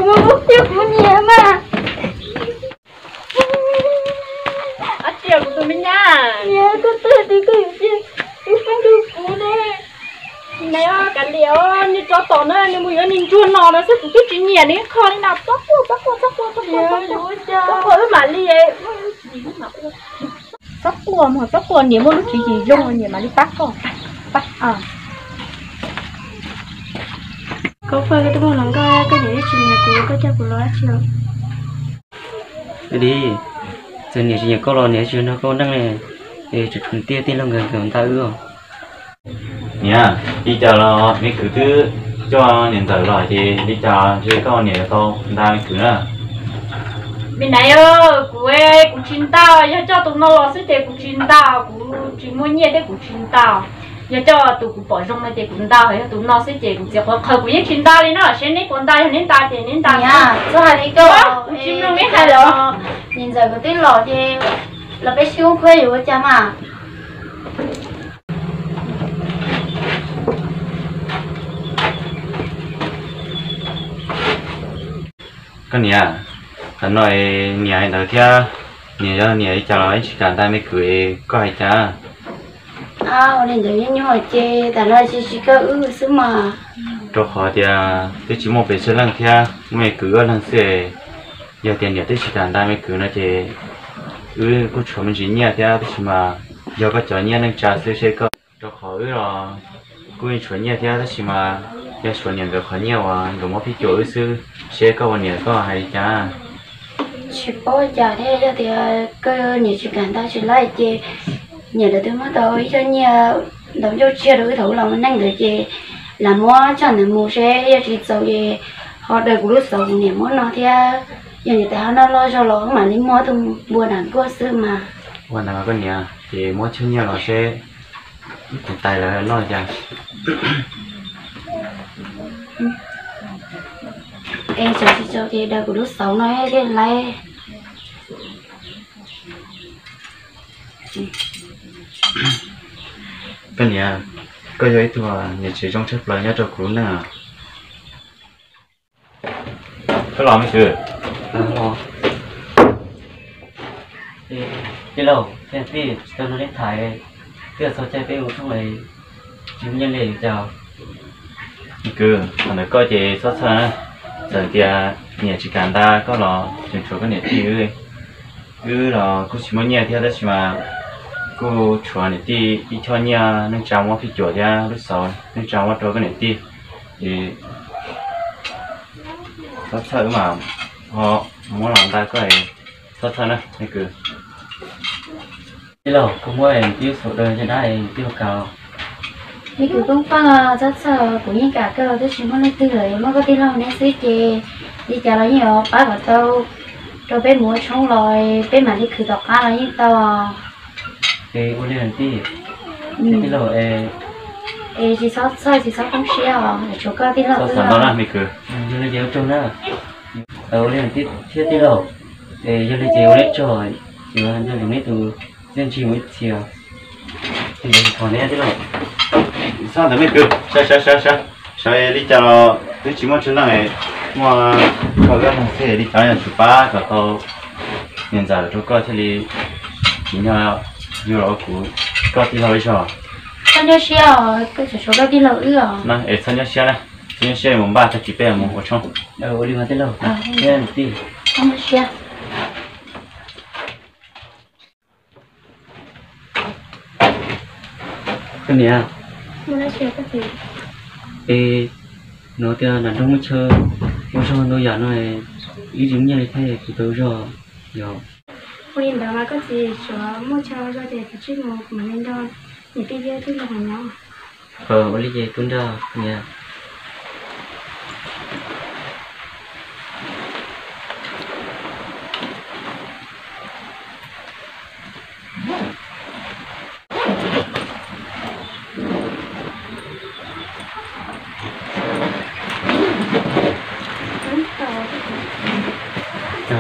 Kuv, kuv niam mas. Ab, tsis yog kuv tus me nyab. Niam, koj twb hais tias koj yuav cia wb pab nrog kuv ne. Nais, kav liam, nws tso tom na, nws mus yuav niag ntsuag no no xwb, kuv twb tsis nyiam nws ib qho li na. Txhob quaj, txhob quaj, txhob quaj, txhob quaj, wb mam li. Txhob quaj mog, txhob quaj, niam muaj lub tswv yim zoo, niam mam li pab koj. Koj pab, koj twb muaj hluas nkauj, koj niam twb tsis nyiam kuv, koj coj kuv los dab tsi os? Li, txawm niam tsis nyiam koj los niam tsis nrog koj ua neej li, es tseem tshuav tij, tij laug nkawd nkawd nta wb os. Niam, li cas los me kwv twb coj niam ntxawm los ces li cas ntshe koj niam yuav tau nta me kwv na. Me nais, kuv, kuv tsis nta, yog coj tus no los xwb ces kuv tsis nta, kuv tsis muaj nyiaj thiab kuv tsis nta. Yog coj tus kuv pom zoo no ces kuv nta, yog tus no xwb ces kuv txiv qhuav qhawv, kuv yeej tsis nta li na. Seb neb puas nta, yog neb nta ces neb nta. Niam, txhob hais li koj, kuv tsis mloog neb hais lawm. Niam ntxawm kuv twb los ces los peb sib hlub khuab yuav ua cas mas. Koj niam, qhov no niam hais ntawd thiab, niam yog niam li cas los yeej tsis kam nta me kwv, koj hais cas? Ua li ntawd yeej nyuaj ces tam no tsis tsis kawg wb xwb mas. Rau qhov tias twb tsis muaj pes tsawg leej thiab, muaj me kwv ob leeg xwb. Yog tias niam twb tsis kam nta me kwv no ces wb kuj tshuav me ntsis nyiaj thiab, tab sis mas yog koj cov nyiaj neej tsa xwb seb koj. Rau qhov wb los kuj yeej tshuav nyiaj thiab, tab sis mas yog tshuav niam nkawd qhov nyiaj uas nkawd muab phij cuam wb xwb, seb koj ua niam koj hais li cas? Tsis paub cas thiab, yog tias koj niam tsis kam nta tsis lawm ces niam lawv twb muab tau ib co nyiaj ntau ncauj tsiaj rau wb thaum wb los ua neej ntawd ces lam muab coj ntawd mus seb yog tsis txaus ces ho daws kuv lub xauv kuv niam muab no thiab. Yog niam tais ho noj loj zog los wb mam li muab tus npua nram nkuaj xwb mas. Ua ntawd koj niam, ces muab cov nyiaj los seb ib tais lawv noj li cas. Es txawm tsis txaus ces daws kuv lub xauv no thiaj laib. Koj niam, koj yog ib tug niam tsev zoo tshaj plaws nyob rau kuv lub neej. Koj los me kwv. Tij laug, tij, tsis tau nrog neb tham, twb txog caij peb mus tshoob, tsis muaj nyiaj li cas. Me kwv, thaum ntawd koj ces txhob txhawj na, txawm tias niam tsis kam nta koj los tseem tshuav koj niam tij wb. Wb los kuj tsis muaj nyiaj thiab tab sis mas kuj tshuav niam tij ib choj nyiaj neej tsa muab phij cuam thiab lub xauv neej tsa muab rau koj niam tij. Es txhob txhawj, wb mam ho muab los nta koj, txhob txhawj na me kwv. Tij laug, koj muab tij xauv daws caj dab, tij laug kam. Me kwv Koob Faj, txhob txhawj, kuv yeej kam kawg, twb tsis muaj leej twg lawm, muaj koj tij laug neb xwb ces li cas los yeej yuav pab kom tau rau peb mus ua tshoob los peb mam li khwv tom qab los yeej tau. Es ua li tij, tij laug, es tsis txhob txhawj tsis txhob poob siab os, tshuav koj tij laug xwb os. Yog li ces ua tsaug na. Ua li tij thiab tij laug, es yog li ces ua li tsaug, yuav nco ntsoov neb tus txiaj ntsig mus ib txhia. Tij laug, txhob ntawd me kwv, sawv sawv sawv sawv, sawv li cas los twb tsis muaj tsawg leej, muaj koj wb ob leeg xwb li cas yuav tsum pab kom tau niam ntxawm rau koj thiaj li tsim nyog yug los ua kuv, koj tij laug ib zaug. Txhob nyuaj siab os, koj tseem tshuav koj tij laug wb os. Es txhob nyuaj siab na, txhob nyuaj siab, mus npaj tag kis peb mus ua tshoob. Ua li mas tij laug, tij, txhob nyuaj siab. Koj niam, es hnov tias nram nroog muaj chaw ua zog ntau yam no, ib tsis muaj nyiaj li thiab kuv tau zog yog. Ua li ntawd mas koj txiv, tsuav muaj chaw ua zog ces kuv tsij mus, kuv mam li nrog niam tij thiab tij laug nyob. Ua li ces kuv nrog niam.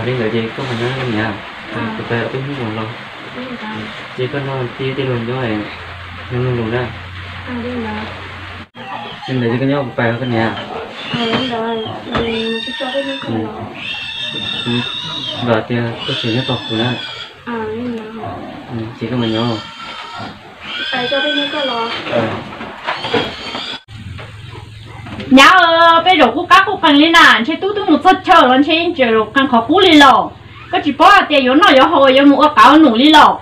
Li ntawd ces koj mus nyob niam, kuv pab peb hnub mus los, ces koj nrog tij tij laug nyob, nrog luag lus na. Li ntawd ces koj nyob kuv pab koj niam. Ntawd, tsis tso peb hnub koj los. Kuv vam tias koj tseem nyob tos kuv na. Ces koj mas nyob. Nyab, peb zaum qub qab qub qees li na, ntshe tub twb mus txog chaw los ntshe yeej tseem zaum qees qhov qub li los. Koj tsis paub hais tias yuav noj yuav haus yuav mus ua qav ua num li los?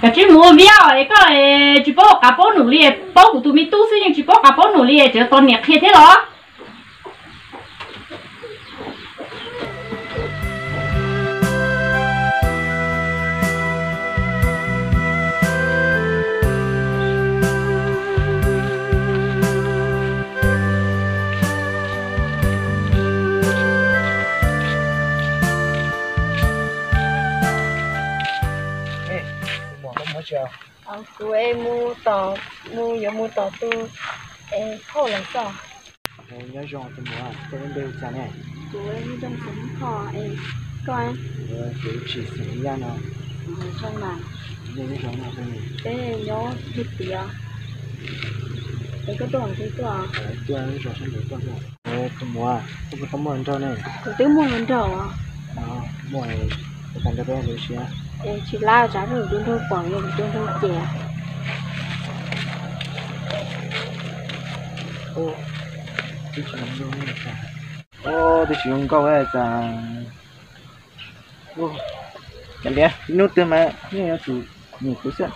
Kav tsij mus ua viab es koj tsis paub ua qav paub num li, paub kuv tus me tub xwb yeej tsis paub qav paub num li, tseem tos niam qhia thiab los? Kuv es mus tom, mus yuav mus tom tus es phauj los xwb. Nyob zoo tus muam, koj lub npe hu cas ne? Kuv hu Ntxoov Xeem Phoj, es koj? Kuv hu Tsim Xeem Yaj no. Zoo mas. Peb nyob hauv tiaj. Es koj tuaj qhov twg tuaj? Tuaj zos sab nraud tuaj. Tus muam, koj puas tau muaj hluas nraug ne? Kuv twb muaj hluas nraug. Muaj, ua cas nrog peb ua siab? Es tsis lab tsam kuv tus nraug pom yog kuv tus nraug ces. Twb tsis zoo nkauj tas. Cov liab, ib hnub twg mas yeej yuav tsum nyiam kuv xwb.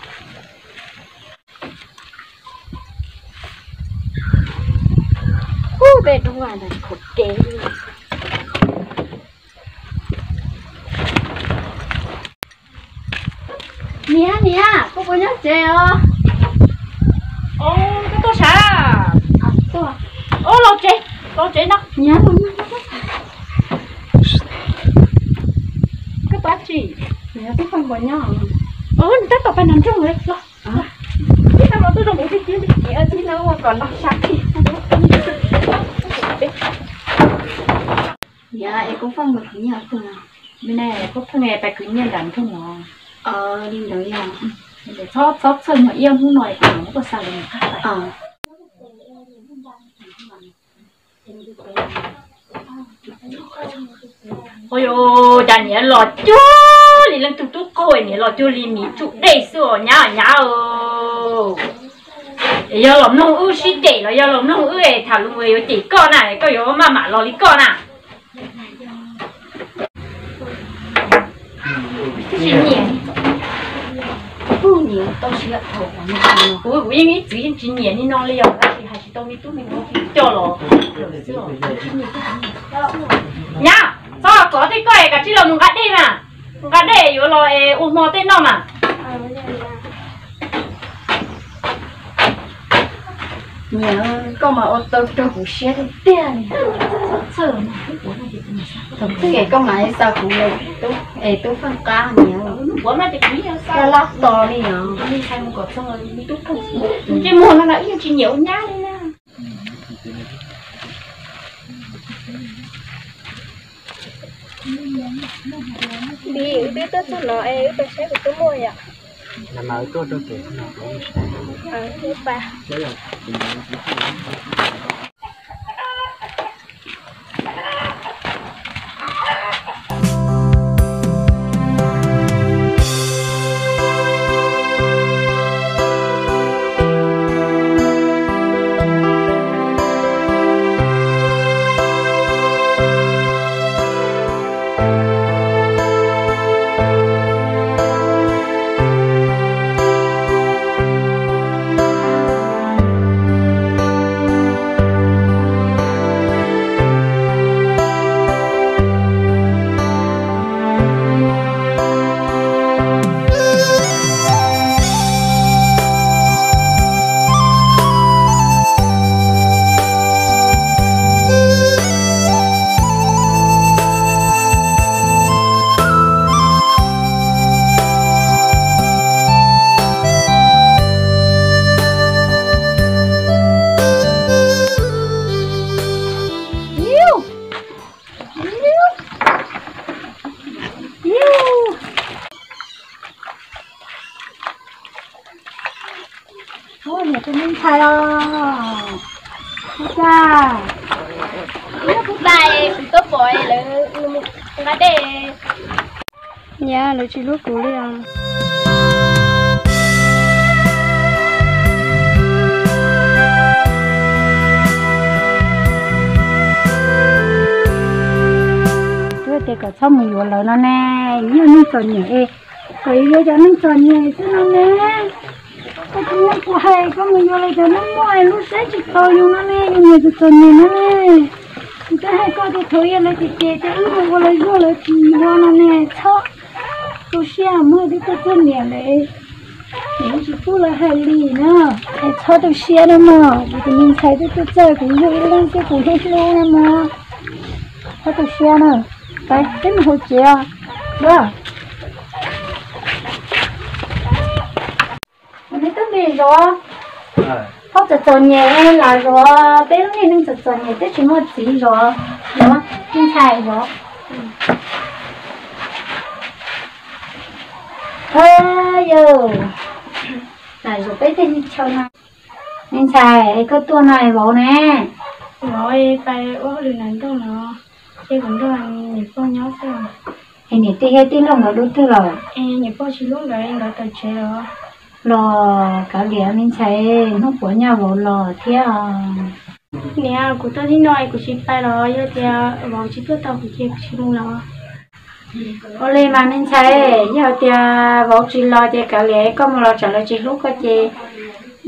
Ub, peb rov ntawm qhov kev. Niam, niam, koj puas nyob tsev os? Koj tuaj sav? Tuaj. Ub, los tsev, los tsev no. Niam, koj tuaj tsi? Niam, twb pheej nkaus nyob. Nws tab tom pais nram nroog lawm los. Ib tag los tuaj zoo mus tib tib tib no ua kom noj sab tib. Niam, es Koob Feej pais khwv nyiaj twg no? Nim no Koob Feej pais khwv nyiaj nram nroog no. Li ntawd yog. Txhob, txhob txhawj, muaj ib hnub no kuv mam muab koj xa los nws qab pais. Ua cas niam los cuag li leej tug tub qaug, niam los cuag li miv tsuj dej xwb os nyab, nyab. Yog los mloog wb sib cem los yog los mloog wb tham lus yuav cem koj na, koj yuav maj mam los li koj na. Tsis nyiam. Kuv yeej ib txwm yeej tsis nyiam li no li os, tab sis hais tsis tau me tub me nyuam coj los. Nyab, txhob kov tej koj es kav tsij los mus nqa dej na. Nqa dej yuav los es ua hmo tej noj mas. Niam, koj mas ua tau raug kuv siab tiag tiag li. Thaum twg es koj mam xa kuv es Tub Feej qab niam, koj laj tos li os. Ntsej muag no no ib yeej tsis nyiam ua nyab li na. Vim wb twb tuaj txog no es wb pais saib kuv tub muaj yom. Os, ua cas kuv tuaj pom lawv nqa dej, niam lawv tsis hlub kuv li os. Kuv tias kom txhob mus yuav lawv no ne, yog neeg txom nyem, kom yuav cov neeg txom nyem xwb no ne. Koj tsis muab kuv hais, koj mus yuav lawv cov neeg muaj lub siab tsis tau yus no ne, yus niam txom txom nyem no ne. Kuv twb hais koj tias thaum yog lawv cem cem ces wb mus ua lawv zuag lawv tsis yuav no ne, txhob tu siab, muaj twb tuaj txog niam lawm, niam tsis pub lawv hais li na. Es txhob tu siab na mog, kuv tus me ntxhais twb tuaj txog kuv yug ib leeg xwb kuv hlub hlub na mog. Txhob tu siab na. Peb mus hauv tsev os. Neb tub npis zov, phob txom txom nyem lam zov, peb lub niag neeg txom txom nyem twb tsis muaj txiv zov, zov me ntxhais zov. Yawg, lam zov peb tej chaw no. Me ntxhais, koj tuaj no es vauv ne? Vauv pais ua hauj lwm nram nroog no, ces kuv nrog niam pog nyob xwb. Es niam tij thiab tij laug nkawd dub twg lawm? Niam pog tsis hlub nkawd, nkawd tawm tsev lawm. Los kav liam me ntxhais, hnub puav nyaj vauv los thiab. Niam, kuv tuaj tib no es kuv tsis pais los yog tias vauv tsis tuaj tos kuv ces kuv tsis mus los? Ua li mas me ntxhais, yog tias vauv tsis los ces kav liam koj mus los tsam lawv tsis hlub koj ces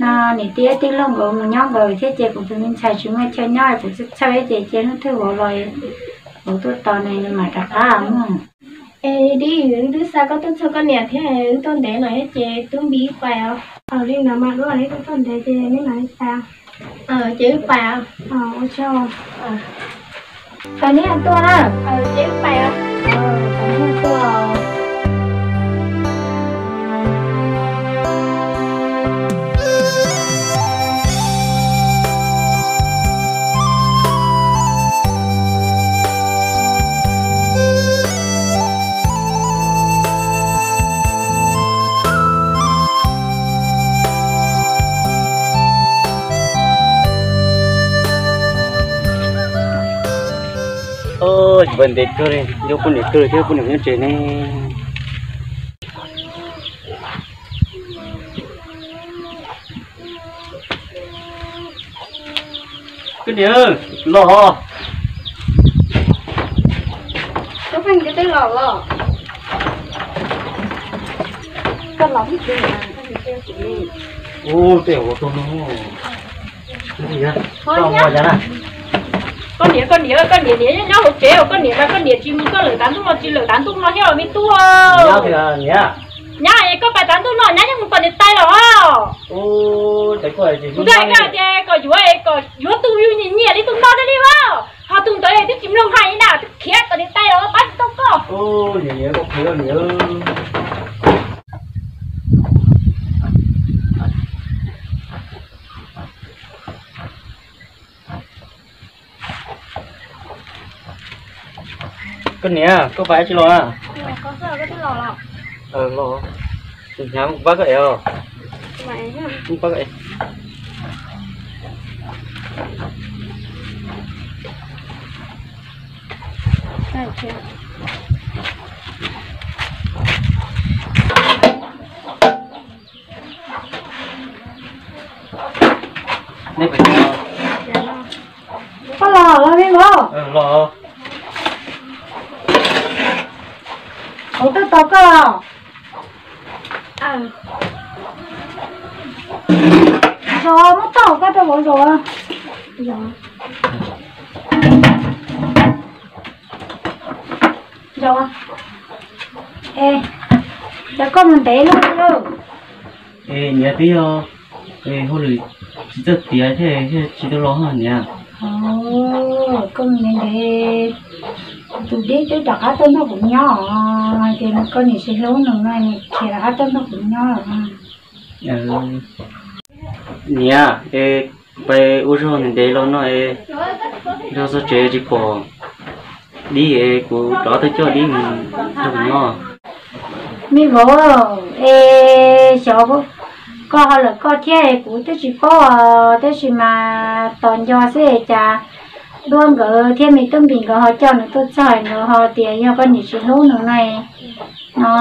no niam tij tij laug nkawd mus nyob nkawd thiab ces kuv tus me ntxhais tsis muaj chaw nyob, kuv txhawj txhawj ces cia hnub twg vauv los, vauv tuaj tos ne mam rov qab mus. Es dib, wb twb xa koj tuaj txog koj niam thiab, wb tuaj ntev lawm thiab ces tub npis pais os. Li ntawd mas dua, neb tuaj txog ntev ces neb mam li pais. Ces wb pais. Ua tsaug. Ces neb tuaj na. Ces wb pais. Ces neb tuaj. Ntev kawg li, yuav poj niam kawg thiab, poj niam nyob tsev ne. Koj niam los. Koj pheej twb los los. Koj los ib pliag. Ub, tej ua tuag no. Koj niam, koj niam, koj niam niam nyob hauv tsev, koj niam mas koj niam tsis mus koj lawm, tav ntuj no tsis lawm, tav ntuj no thiab me tub. Nyab, koj pais tav ntuj no nyab yeej mus tom niam tais lawm os. Kuv twb hais koj tias kom yuav, kom yuav tus yus nyiam nyiam li tus no thiaj li os. Ho tus ntawd twb tsis mloog hais li na, twb khiav tom niam tais lawm, pab tsis tau koj. Koj niam, koj pais tsis los na? Los, hnyav kuv pab koj ev os. Pab koj ev. Koj los los me vauv. Los. Kuv twb tos koj. Zov, muab tau koj rau vauv zov. Zov. Es, cas koj mus ntev luaj li lauj? Es niam, twb yog hauj lwm tsis txawj tiav thiaj tsis tau los niam. Koj mus ntev ntev, tus dib twb rov qab tuaj nrog kuv nyob os, ces koj niam tsis hlub nws no, khiav rov qab tuaj nrog kuv nyob lawm. Niam, es pais ua zog ntev ntev los no es, nrog txog tsev tsis pom dib es kuv rov tuaj coj dib mus nrog kuv nyob. Me vauv, es xyov Koj ho lawm koj thiab, kuv twb tsis paub os, tab sis mas tos nco xwb es cas Duab nkawd thiab me tub Npis nkawd ho coj nws tuaj txog, nkawd ho tias yog koj niam tsis hlub nws no, no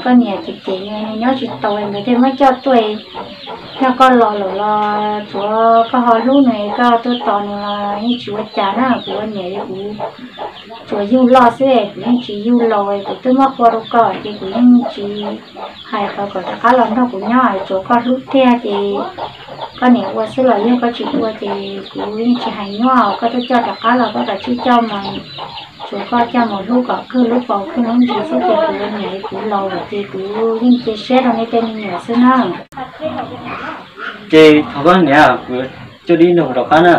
koj niam cem cem nws, nws nyob tsis tau nkawd thiaj muab coj tuaj. Yog koj los lawm los tsuav koj ho hlub nws, koj tuaj tos nws los yeej tsis ua cas na. Kuv ua niam kuv tsuas yug loj xwb, kuv yeej tsis yug laus, kuv twb muab qua rau koj ces kuv yeej tsis hais qhov kom rov qab los nrog kuv nyob, tsuav koj hlub tiag ces koj niam ua xwb los yog koj tsis ua ces kuv yeej tsis hais nyuaj. Koj twb coj rov qab los koj kav tsij coj mus, tsuav koj coj mus hlub kom kawg, hlub paus kawg hnub ntsis xwb ces kuv ua niam kuv laus lawm ces kuv yeej cia siab rau nej tej me nyuam xwb na. Ces thov koj niam, kuv coj dib nrog rov qab na.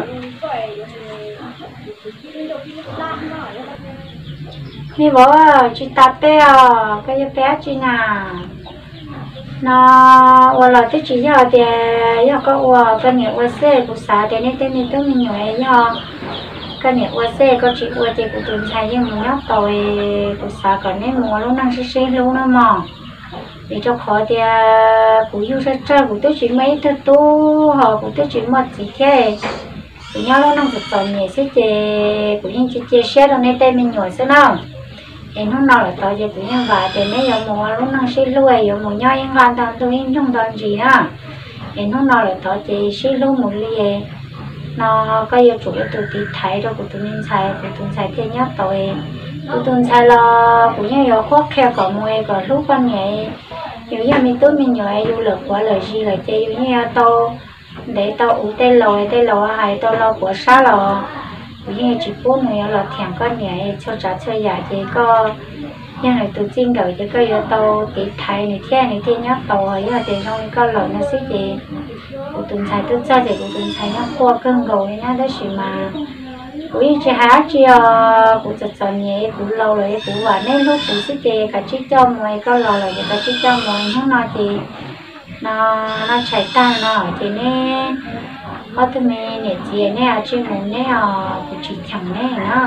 Me vauv, tsis tas peb os, koj yog peb dab tsi na? No ua los twb tsis yog tias yog koj ua, koj niam ua xwb. Kuv xav tias nej tej me tub me nyuam yog koj niam ua xwb, koj tsis ua ces kuv tus ntxhais yeej mus nyob tau. Kuv xav kom neb mus ua lub neej sib sib hlub na mog. Vim rau qhov tias kuv yug tsawg tsawg kuv twb tsis muaj ib tug tub, ho kuv twb tsis muaj txiv thiab. Kuv nyob lub neej txom txom nyem xwb ces kuv yeej cia cia siab rau nej tej me nyuam xwb na. Es hnub no lawm tod ces kuv yeej vam tias neb yuav mus ua lub neej sib hlub, yuav mus nyob ib nqaj nto ntuj ib nroog nto ntsis na. Es hnub no lawm tod ces sib hlub mus li no, koj yuav tsum ua tus tiv thaiv rau kuv tus me ntxhais, kuv tus ntxhais thiaj nyob tau. Kuv tus ntxhais los kuv yeej yuav qhuab qhia kom mus kom hlub poj niam. Yus yog me tub me nyuam, yus lawm quav lawm zis lawm ces yus yeej yuav tau ntev tau ua tej laus, tej laus hais tau laus quav sab los kuv yeej tsis pub nws yuav los thiam koj niam txhua tsav txhua yam ces koj yog nws tus txij nkawm ces koj yuav tau tiv thaiv nws thiab nws thiaj nyob tau. Yog tias zoo li koj lawm no xwb ces kuv tus ntxhais twb txog ces kuv tus ntxhais nyob quaj kawg nkaus li na, tab sis mas kuv yeej tsis hais dab tsi os. Kuv txom txom nyem, kuv laus lawm, kuv vam neb hlub kuv xwb ces kav tsij coj mus, koj laus lawm ces kav tsij coj mus. Hnub no ces no, no tshais tag no ces neb ob tug me niam txiv neb ho tsij mus neb os, kuv tsis cheem neb na.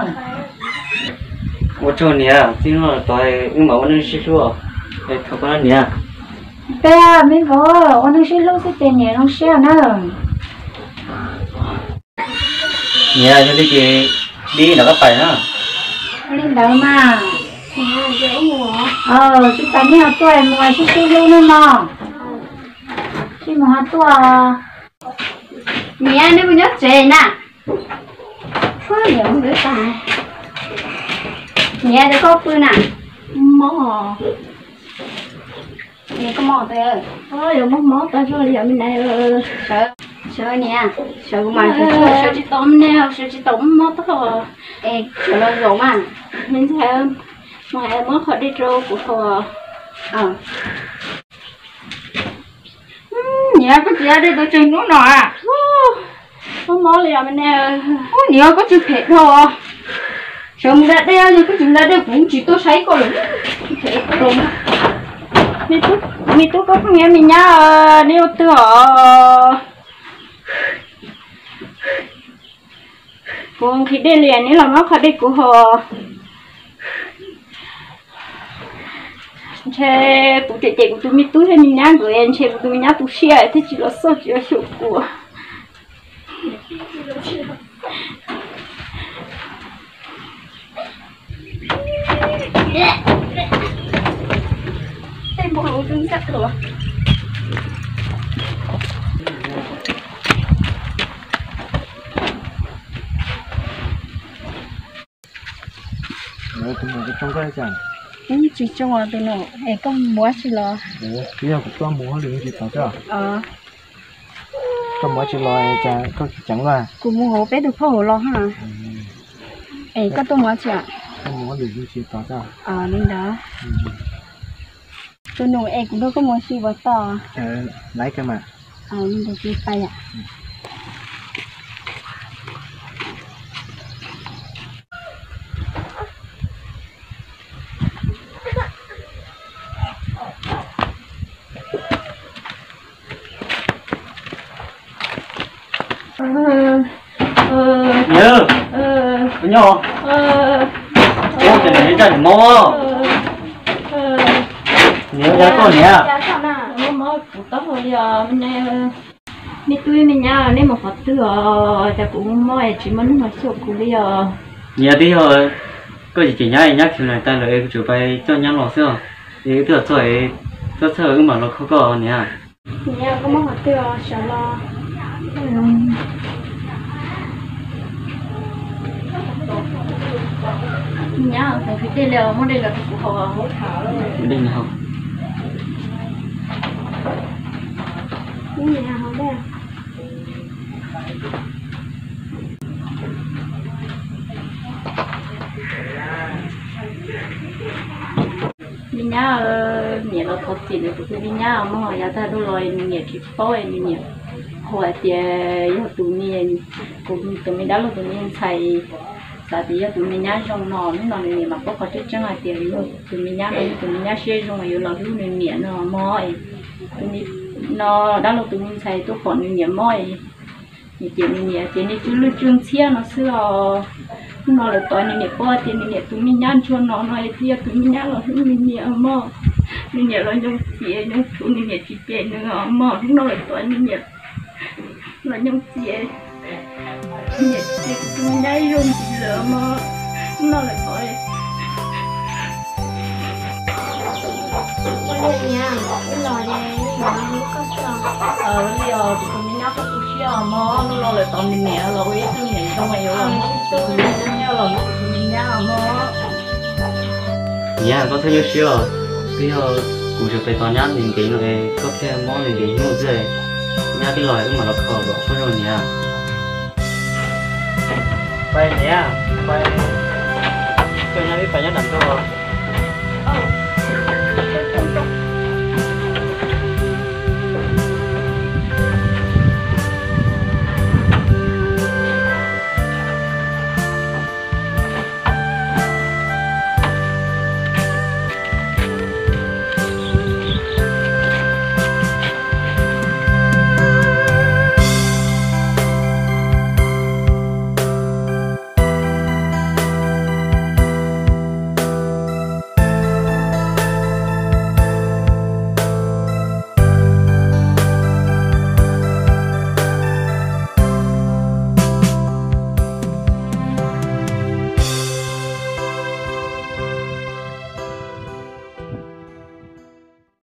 Ua tsaug niam, txij no tod wb mam ua neej sib hlub. Thov koj niam. Peb me vauv ua neej sib hlub xwb ces niam zoo siab na. Niam, yog li ces dib nrog koj pais na. Ua li ntawd mas. Tsis tas nej ho tuaj mus sib sib hlub nawb mog. Sib mus ho tuaj. Niam, nej puas nyob tsev na? Niam, koj pw na. Koj mob, yuav mob mob tag zog li yom me nai. Sawv, sawv niam, sawv kuv mas sawv tsis tau me nai, sawv tsis tau mob tag. Es sawv los zaum mas. Me ntxhais, mus hais muab qhov dej rau kuv haus. Niam, koj tsis da dej tau tsawg hnub no a? Mob mob li yom me nai. Niam, koj tsis phem dhau. Sawv mus da dej, yog koj tsis da dej kuv tsis tuaj saib koj lawm. Me tub, koj pheej nyiam me nyab, neb ua twg os? Kuv nqhis dej li, neb los muab qhov dej kuv haus. Ntshe kuv cem cem kuv tus me tub thiab me nyab nkawd, ntshe kuv tus me nyab tu siab thiaj tsis los xauj tsis los xyuas kuv. Tus muam, tus tsoo koj li cas? Tsis tsoo os tus nus, es koj mus ua tsi los? Twb yog kuv tuaj mus hauj lwm tsis tau thiab. Koj mus ua tsi los cas koj tsis ceev luaj? Kuv mus hauv peb tus phauj hauv los ha. Es koj tuaj mus ua tsi? Koj mus hauj lwm tsis tau thiab. Li ntawd. Tus nus, es kuv nrog koj mus si puas tau? Laiv kawg mas. Li ntawd ces pais yom. Niam, koj nyob? Ua cas niam zaj mob? Niam, ua cas koj niam? Taub hau li os, nej tub me nyab, nej mus qhov twg os? Cas kuv mob es tsis muaj neeg los xyuas kuv li os. Niam, twb yog koj tsis cem nyab, nyab khiav lawm tas lawm es kuv tseem pais coj nyab los xwb os. Es wb twb los txog, txhob txhawj, wb mam los kho koj niam. Niam, koj mob qhov twg os, sawv los. Nyab, tus kwv tij li muab dej los rau kuv haus. Dej haus. Me nyab, niam los thov txim rau kuv tus me nyab mog, yav tag dhau los nws niam tsis paub, nws niam qhuas hais tias yog tus me, kuv tus me dab laug tus me ntxhais, xav tias yog tus me nyab zoo no, hnub no nws niam mam paub qhov tseeb tseeb hais tias yog tus me nyab no yog tus me nyab siab zoo yuav los hlub nws niam no mog. Tus me, no, dab laug tus me ntxhais tuaj pom nws niam mob, nws ces nws niam ces nws tsw lwj tsw ntxhiab no xwb os. Hnub no lawv tos nws niam paub tias nws niam tus me nyab ntsuag no no es twb yog tus me nyab los hlub nws niam mog. Nws niam los nyob txias nyob tshuv, nws niam tsis cem nws mog. Hnub no lawv tos nws niam los nyob txias, nws niam tsis cem tus me nyab zoo ntxiv lawm mog. Hnub no lawv tos. Ua li niam, wb los es nej mus hlub koj xwb os. Ua li os, kuv tus me nyab koj tu siab os mog, hnub no lawv tos nws niam los ua ib tug niam zoo yuav los hlub tus me nyab, los hlub tus me nyab os mog. Niam, koj txhob nyuaj siab os, twb yog kuv tseem pem tos nyab ntev ntev no es koj thiaj mob ntev ntev hnub xwb. Nyab twb los wb mam los kho kom koj zoo niam. Pais niam, pais, koj nyab wb pais nyob nram ntug.